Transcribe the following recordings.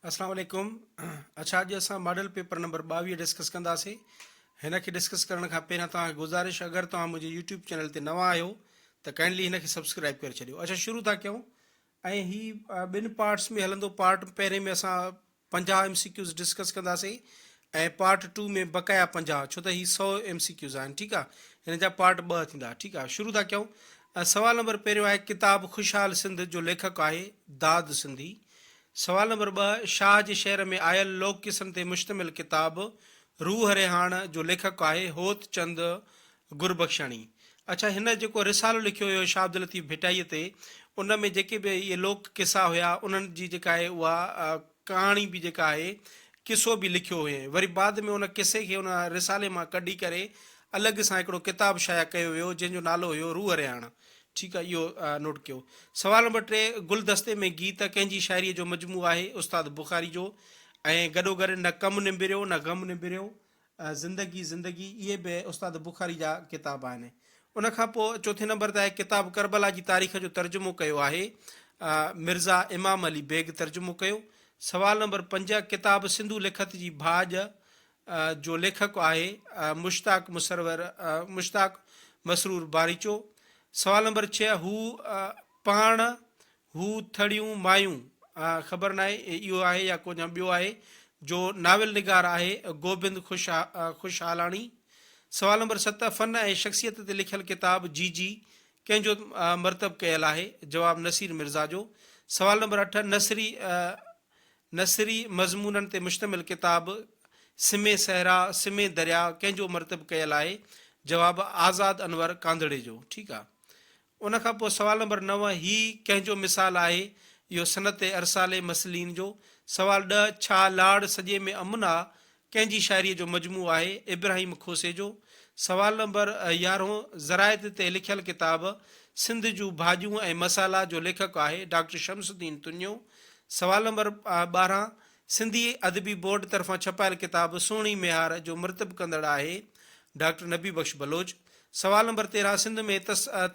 اسلام عليڪم اڇا اڄ اسان ماڊل پيپر نمبر 22 ڊسڪس ڪنداسين هن کي ڊسڪس ڪرڻ کان پهريان توهان کي گذارش اگر توهان منهنجي يوٽيوب چينل تي نوان آهيو ته ڪائنڊلي هن کي سبسڪرائب ڪري ڇڏيو اڇا شروع ٿا ڪيون ۽ هي ٻن پارٽس ۾ هلندو پارٽ پهرين ۾ اسان 50 ايم سي ڪيوز ڊسڪس ڪنداسين ۽ پارٽ 2 ۾ بقايا 50 ڇو ته هي 100 ايم سي ڪيوز آهن ٺيڪ آهي هن جا پارٽ 2 ٿيندا ٺيڪ آهي شروع ٿا ڪيون سوال نمبر پهريون آهي ڪتاب خوشحال سنڌ جو ليکڪ آهي داد سنڌي سوال نمبر 2، شاهه جي شعر ۾ آيل لوڪ قصن تي مشتمل ڪتاب روح رهاڻ جو ليکڪ آهي هوت چند گربخشاڻي. اڇا هن جيڪو رسالو لکيو هيو شاهه عبداللطيف ڀٽائيء تي ان ۾ جيڪي به اهي لوڪ قصا هيا انهن جي جيڪا آهي اها ڪهاڻي به جيڪا آهي قصو به لکيو هيائين وري بعد ۾ ان قصي کي ان رسالي مان ڪڍي ڪري الڳ سان هڪڙو ڪتاب شايع ڪيو ويو جنهن جو نالو هيو روح رهاڻ. ٺيڪ آ اهو نوٽ ڪيو. سوال نمبر 3 گلدستي ۾ گيت ڪنهن جي شاعريء جو مجموعو آهي؟ استاد بخاري جو ۽ گڏوگڏ نه ڪم نبريو نه غم نبريو، زندگي زندگي اهي به استاد بخاري جا ڪتاب آهن. ان کان پوء چوٿين نمبر تي آهي ڪتاب ڪربلا جي تاريخ جو ترجمو ڪيو آهي مرزا امام علي بيگ ترجمو ڪيو. سوال نمبر 5 ڪتاب سنڌو لکت جي ڀاڄ جو ليکڪ آهي مشتاق مسرور مشتاق مسرور باريچو. سوال نمبر 6 هو پاڻ هو ٿڙيون مايون خبر ناهي اهو آهي يا ڪو ڄان ٻيو آهي جو ناول نگار آهي گوبند خوش خوشحالاڻي. سوال نمبر 7 فن ۽ شخصيت تي لکيل ڪتاب جي جي ڪنهن جو مرتب ڪيل آهي؟ جواب نصير مرزا جو. سوال نمبر 8 نثري نثري مضمونن تي مشتمل ڪتاب سمي صحرا سمي درياء ڪنهن جو مرتب ڪيل آهي؟ جواب، آزاد انور ڪانڌڙي جو. ٺيڪ آ. ان کان پوء سوال نمبر 9 هي ڪنهن جو مثال آهي؟ اهو صنعت ارسالي مسلين جو. سوال 10 ڇا لاڙ سڄي ۾ امن آ؟ ڪنهن جي شاعريء جو مجموعو آهي؟ ابراهيم کوسي جو. سوال نمبر 11 زراعت تي لکيل ڪتاب سنڌ جون ڀاڄيون ۽ مسالا جو ليکڪ آهي ڊاڪٽر شمس الدين تنيو. سوال نمبر 12 سنڌي ادبي بورڊ طرفان ڇپايل ڪتاب سهڻي ميهار جو مرتب ڪندڙ آهي ڊاڪٽر نبي بخش بلوچ. سوال نمبر 13 سنڌ ۾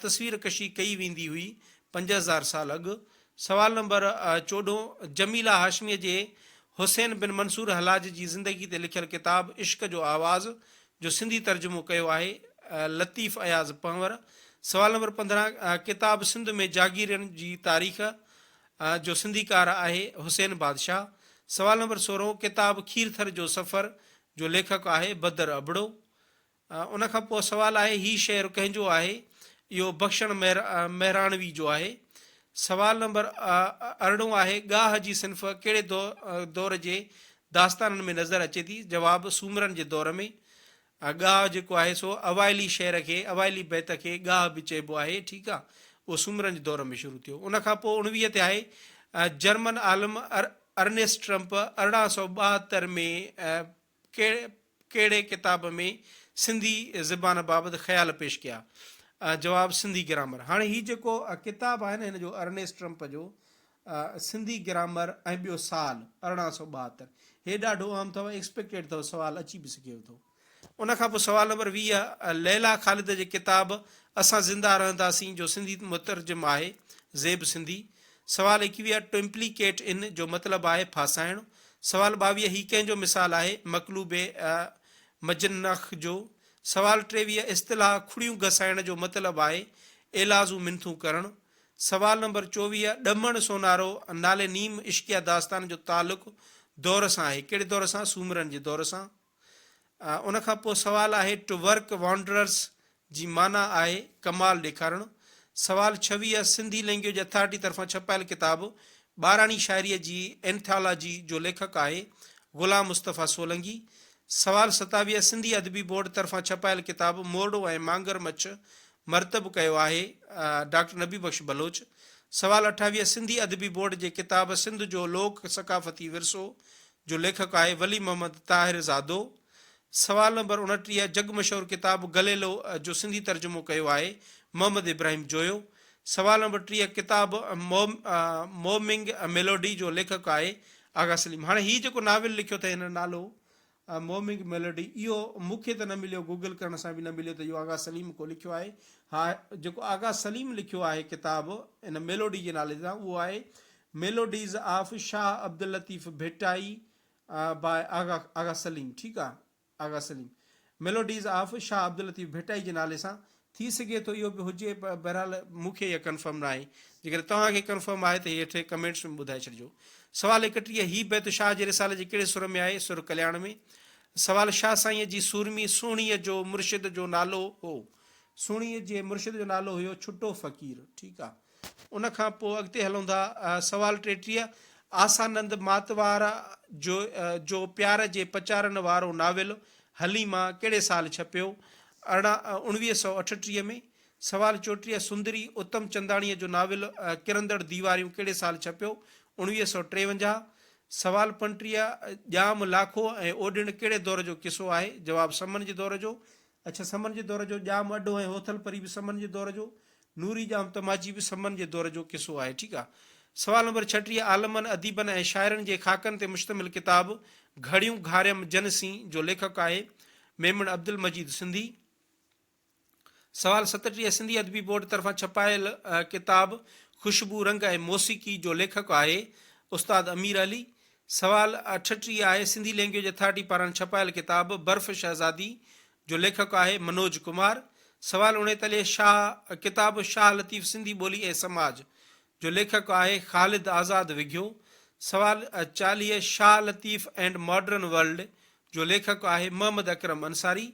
تصوير ڪشي ڪئي ويندي هئي 5000 سال اڳ. سوال نمبر 14 جميله هاشميء جي حسين بن منصور حلاج جي زندگي تي لکيل ڪتاب عشق جو آواز جو سنڌي ترجمو ڪيو آهي لطيف اياز پنهور. سوال نمبر 15 ڪتاب سنڌ ۾ جاگيرين جي تاريخ جو سنڌيڪار آهي حسين بادشاهه. سوال نمبر 16 ڪتاب کيرٿر جو سفر جو ليکڪ آهي بدر ابڙو. ان کان پوء سوال آهي هي شعر ڪنهن جو آهي؟ اهو بخشڻ مهراڻوي جو آهي. سوال نمبر ارڙهون آهي ڳاهه جي صنف ڪهڙي دور جي داستانن ۾ نظر اچي ٿي؟ جواب، سومرن جي دور ۾. ڳاهه جيڪو آهي سو اوائلي شعر کي اوائلي بيت کي ڳاهه به چئبو آهي ٺيڪ آ اهو سومرن جي دور ۾ شروع ٿيو. ان کان پوء 19 تي آهي جرمن عالم ارنيسٽ ٽرمپ 1872 ۾ ڪهڙي ڪتاب ۾ سنڌي زبان بابت خيال پيش ڪيا؟ جواب، سنڌي گرامر. هاڻي هي جيڪو ڪتاب آهي نه هن جو ارنيسٽ ٽرمپ جو سنڌي گرامر ۽ ٻيو سال 1872 هي ڏاڍو اهم اٿو ايڪسپيڪٽيڊ اٿو سوال اچي به سگهي ٿو. ان کان پوء سوال نمبر 20 ليلا خالد جي ڪتاب اسان زنده رهنداسين جو سنڌي مترجم آهي زيب سنڌي. سوال 21 ٽو امپليڪيٽ ان جو مطلب آهي ڦاسائڻ. سوال 22 هي ڪنهن جو مثال آهي؟ مقلوب مجنخ جو. سوال 23 اصطلاح کڙيون گسائڻ جو مطلب آهي ايلازون منٿون ڪرڻ. سوال نمبر 24 ڏمڻ سونارو نالي نيم عشقيه داستان جو تعلق دور سان آهي. ڪهڙي دور سان؟ سومرن جي دور سان. ان کان پوء سوال آهي ٽو ورڪ وانڊررس جي معنيٰ آهي ڪمال ڏيکارڻ. سوال 26 سنڌي لينگيوئج اٿارٽي طرفان ڇپايل ڪتاب ٻاراڻي شاعريء جي اينٿالاجي جو ليکڪ آهي غلام مصطفيٰ سولنگي. سوال 27 سنڌي ادبي بورڊ طرفان ڇپايل ڪتاب مورڙو ۽ مانگر مڇ مرتب ڪيو آهي ڊاڪٽر نبي بخش بلوچ. سوال 28 سنڌي ادبي بورڊ جي ڪتاب سنڌ جو لوڪ ثقافتي ورثو جو ليکڪ آهي ولي محمد طاهر زادو. سوال نمبر 29 جڳ مشهور ڪتاب گليلو جو سنڌي ترجمو ڪيو آهي محمد ابراهيم جويو. سوال نمبر 30 ڪتاب مومنگ ميلوڊي جو ليکڪ آهي آغا سليم. هاڻي هي جيڪو ناول لکيو اٿئي هن نالو مومنگ ميلوڊي اهو مون کي ته نه مليو گوگل ڪرڻ سان به نه مليو ته اهو آغا سليم ڪو لکيو آهي. ها جيڪو آغا سليم لکيو آهي ڪتاب ان ميلوڊي جي نالي سان اهو آهي Melodies of Shah Abdul Latif Bhittai by Agha Agha Saleem ٺيڪ آ Agha Saleem melodies of Shah Abdul Latif Bhittai جي نالي سان ٿي سگهي ٿو اهو به هجي پر بهرحال مون کي اها ڪنفرم ناهي جيڪڏهن توهان کي ڪنفرم آهي ته هيٺ ڪمينٽس ۾ ٻڌائي ڇڏجو. سوال 31 هي بيت شاهه جي رسالي جي ڪهڙي سر ۾ آهي؟ سر ڪلياڻ ۾. سوال شاهه سائينء جي سورمي سهڻيء جو مرشد جو نالو هو. سهڻيء جي مرشد جو نالو هيو ڇٽو فقير. ٺيڪ آ. ان کان پوء اڳتي هلون ٿا سوال 33 آسانند ماتوار جو جو پيار جي پچارن وارو ناول حليما ڪهڙي سال ڇپيو؟ 1938 ۾. سوال 34 سندري اتم چنداڻيء جو ناول ڪرندڙ ديواريون ڪهڙي سال ڇپيو؟ 1953. سوال 35 ڄام لاکو ۽ اوڏڻ ڪهڙي دور جو قصو آهي؟ جواب سمن جي دور جو. اڇا سمن جي دور جو، ڄام اڍو ۽ هوٿل پري به سمن جي دور جو، نوري ڄام تماچي به سمن جي دور جو قصو آهي. ٺيڪ آ. سوال نمبر 36 عالمن، اديبن ۽ شاعرن جي خاڪن تي مشتمل ڪتاب گهڙيون گهاريم جن سين جو ليکڪ آهي ميمڻ عبدالمجيد سنڌي. سوال 37 سنڌي ادبي بورڊ طرفان ڇپايل ڪتاب خوشبو رنگ ۽ موسيقي جو ليکڪ آهي استاد امير علي. سوال 38 آهي سنڌي لينگيوج اٿارٽي پاران ڇپايل ڪتاب برف شهزادي جو ليکڪ آهي منوج ڪمار. سوال 39 شاهه ڪتاب شاهه لطيف سنڌي ٻولي ۽ سماج جو ليکڪ آهي خالد آزاد وگهيو. سوال 40 Shah Latif and modern world جو ليکڪ آهي محمد اڪرم انصاري.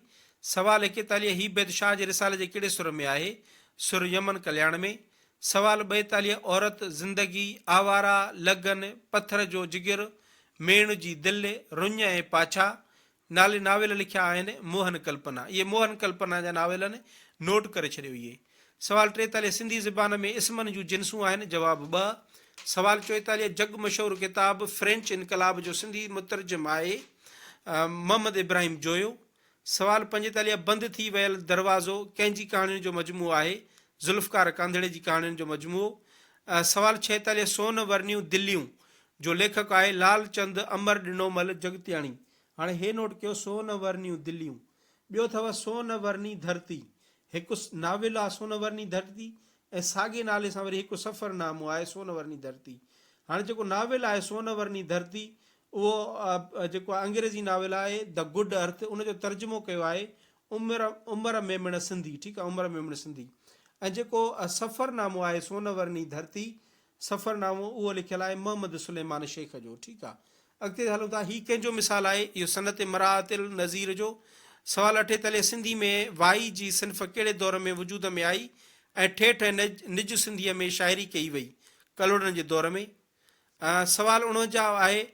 سوال 41 هي بيت شاهه جي رسالي جي ڪهڙي سر ۾ آهي؟ سر يمن ڪلياڻ ۾. سوال 42 عورت، زندگي، آواره، لگن، پٿر جو جگر، ميڻ جي دل، رڃ ۽ پاڇا نالي ناول لکيا آهن موهن ڪلپنا. اهي موهن ڪلپنا جا ناول آهن، نوٽ ڪري ڇڏيو اهي. سوال 43 سنڌي زبان ۾ اسمن جون جنسون آهن؟ جواب ٻه. سوال 44 جڳ مشهور ڪتاب فرينچ انقلاب جو سنڌي مترجم آهي محمد ابراهيم جويو. سوال 45 بند ٿي ويل دروازو ڪنهن جي ڪهاڻين جو مجموعو آهي؟ ذوالفقار ڪانڌڙي جي ڪهاڻين جو مجموعو. سوال 46 سون ورنيون دليون جو ليکڪ آهي لال چند امر ڏنومل جڳتياڻي. هاڻي هي نوٽ ڪيو سون ورنيون دليون ٻيو اٿو سون ورني ڌرتي هڪ ناول آهي سون ورني ڌرتي ۽ ساڳئي نالي سان وري هڪ سفر نامو آهي سون ورني ڌرتي. هاڻي جيڪو ناول آهي سون ورني ڌرتي اهو جيڪو انگريزي ناول آهي The Good Earth ان جو ترجمو ڪيو آهي عمر عمر ميمڻ سنڌي ٺيڪ آهي عمر ميمڻ سنڌي ۽ جيڪو سفر نامو آهي سون ورني ڌرتي سفر نامو اهو لکيل آهي محمد سليمان شيخ جو ٺيڪ آهي اڳتي هلون ٿا هي ڪنهن جو مثال آهي اهو صنعت مراعات النظير جو سوال 48 سنڌي ۾ وائي جي صنف ڪهڙي دور ۾ وجود ۾ آئي ۽ ٺيٺ ۽ نج سنڌيء ۾ شاعري ڪئي وئي ڪلهوڙن جي دور ۾ سوال 49 آهي،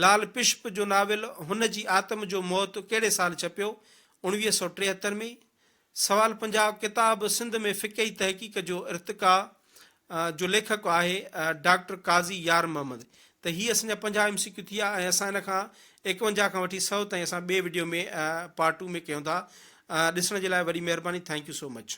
لال پشپ جو ناول هن جي آتم جو موت ڪهڙي سال ڇپيو؟ 1973 ۾. سوال 50 ڪتاب سنڌ ۾ فقهي تحقيق جو ارتقا جو ليکڪ آهي ڊاڪٽر قاضي يار محمد. ته هي اسان جا 50 ايم سي ڪيو ٿي ويا ۽ اسان ان کان 51 کان وٺي 100 تائين اسان ٻئي وڊيو ۾ پارٽ ٽو ۾ ڪيون ٿا. ڏسڻ جي لاء وڏي مهرباني thank you so much.